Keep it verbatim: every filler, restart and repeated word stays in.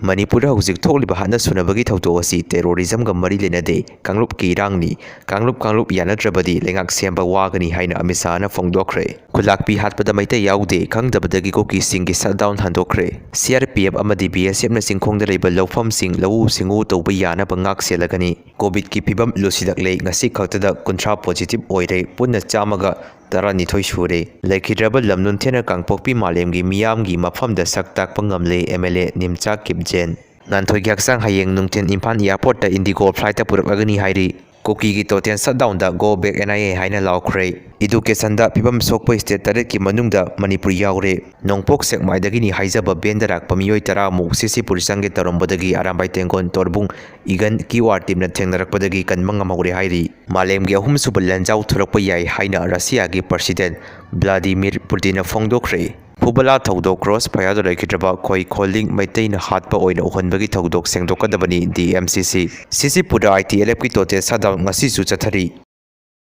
ꯃꯅꯤꯄꯨꯔꯗ ꯍꯧꯖꯤꯛ ꯊꯣꯛꯂꯤꯕ ꯍꯥꯠꯅ ꯁꯨꯅꯕꯒꯤ ꯊꯧꯗꯣꯛ ꯑꯁꯤ terrorism ꯒ ꯃꯔꯤ ꯂꯩꯅꯗꯦ, ꯀꯥꯡꯂꯨꯞꯀꯤ ꯏꯔꯥꯡꯅꯤ, ꯀꯥꯡꯂꯨꯞ ꯀꯥꯡꯂꯨꯞ ꯌꯥꯅꯗ꯭ꯔꯕꯗꯤ ꯂꯩꯉꯥꯛ ꯁꯦꯝꯕ ꯋꯥꯒꯅꯤ ꯍꯥꯏꯅ ꯑꯃꯤꯠ ꯁꯥꯍꯅ ꯐꯣꯡꯗꯣꯛꯈ꯭ꯔꯦ꯫ ꯈꯨꯂꯥꯛꯄꯤ ꯍꯥꯠꯄꯗ ꯃꯩꯇꯩ ꯌꯥꯎꯗꯦ, ꯈꯪꯗꯕꯗꯒꯤ ꯀꯨꯀꯤꯁꯤꯡꯒꯤ shutdown ꯍꯟꯗꯣꯛꯈ꯭ꯔꯦ꯫ C R P F ꯑꯃꯗꯤ B S F ꯅ ꯆꯤꯡꯈꯣꯡꯗ ꯂꯩꯕ ꯂꯧꯐꯝꯁꯤꯡ ꯂꯧꯎ ꯁꯤꯡꯎ ꯇꯧꯕ ꯌꯥꯅꯕ ꯉꯥꯛ ꯁꯦꯜꯂꯒꯅꯤ꯫ COVID ꯀꯤ ꯐꯤꯕꯝ ꯂꯨꯁꯤꯜꯂꯛꯂꯦ, ꯉꯁꯤ ꯈꯛꯇꯗ ꯀꯨꯟꯊ꯭ꯔꯥ positive ꯑꯣꯏꯔꯦ, ꯄꯨꯟꯅ ꯆꯥꯝꯃꯒ ꯇꯔꯥꯅꯤꯊꯣꯏ ꯁꯨꯔꯦ꯫ ꯂꯩꯈꯤꯗ꯭ꯔꯕ ꯂꯝ ꯅꯨꯡꯊꯦꯅ ꯀꯥꯡꯄꯣꯛꯄꯤ ꯃꯥꯂꯦꯝꯒꯤ ꯃꯤꯌꯥꯝꯒꯤ ꯃꯐꯝꯗ ꯁꯛ ꯇꯥꯛꯄ ꯉꯝꯂꯦ, M L A ꯅꯤꯝꯆꯥ ꯀꯤꯞꯖꯦꯟ꯫ ꯉꯥꯟꯊꯣꯏꯒꯤ ꯍꯛꯆꯥꯡ ꯍꯌꯦꯡ ꯅꯨꯡꯊꯤꯜ ꯏꯝꯐꯥꯜ airport ꯇ IndiGo flight ꯇ ꯄꯨꯔꯛꯂꯒꯅꯤ ꯍꯥꯏꯔꯤ꯫ ꯀꯨꯀꯤꯒꯤ total shutdown the "Go back N I A" ꯍꯥꯏꯅ ꯂꯥꯎꯈ꯭ꯔꯦ꯫ Education ꯗ ꯐꯤꯕꯝ ꯁꯣꯛꯄ state ꯇꯔꯦꯠꯀꯤ ꯃꯅꯨꯡꯗ ꯃꯅꯤꯄꯨꯔ ꯌꯥꯎꯔꯦ꯫ ꯅꯣꯡꯄꯣꯛ ꯁꯦꯛꯃꯥꯏꯗꯒꯤꯅꯤ ꯍꯥꯏꯖꯕ van ꯗ ꯂꯥꯛꯄ ꯃꯤꯑꯣꯏ ꯇꯔꯥꯃꯨꯛ ꯁꯤꯁꯤꯄꯨꯔ ꯆꯪꯒꯦ ꯇꯧꯔꯝꯕꯗꯒꯤ ꯑꯔꯥꯝꯕꯥꯏ ꯇꯦꯡꯒꯣꯟ ꯇꯣꯔꯕꯨꯡ ꯏꯒꯟ Q R team ꯅ ꯊꯦꯡꯅꯔꯛꯄꯗꯒꯤ ꯀꯟꯕ ꯉꯝꯍꯧꯔꯦ ꯍꯥꯏꯔꯤ꯫ ꯃꯥꯂꯦꯝꯒꯤ ꯑꯍꯨꯝꯁꯨꯕ ꯂꯥꯟꯖꯥꯎ ꯊꯣꯔꯛꯄ ꯌꯥꯏ ꯍꯥꯏꯅ ꯔꯁꯤꯌꯥꯒꯤ President Vladimir Putin ꯅ ꯐꯣꯡꯗꯣꯛꯈ꯭ꯔꯦ꯫ ꯐꯨꯕꯂꯥ ꯊꯧꯗꯣꯛ cross fire ꯗ ꯂꯩꯈꯤꯗ꯭ꯔꯕ ꯈꯣꯏ ꯈꯣꯜꯂꯤꯡ ꯃꯩꯇꯩꯅ ꯍꯥꯠꯄ ꯑꯣꯏꯅ ꯎꯍꯟꯕꯒꯤ ꯊꯧꯗꯣꯛ ꯁꯦꯡꯗꯣꯛꯀꯗꯕꯅꯤ, D M C C꯫ ꯁꯤꯁꯤꯄꯨꯔꯗ I T L F ꯀꯤ total shutdown ꯉꯁꯤꯁꯨ ꯆꯠꯊꯔꯤ꯫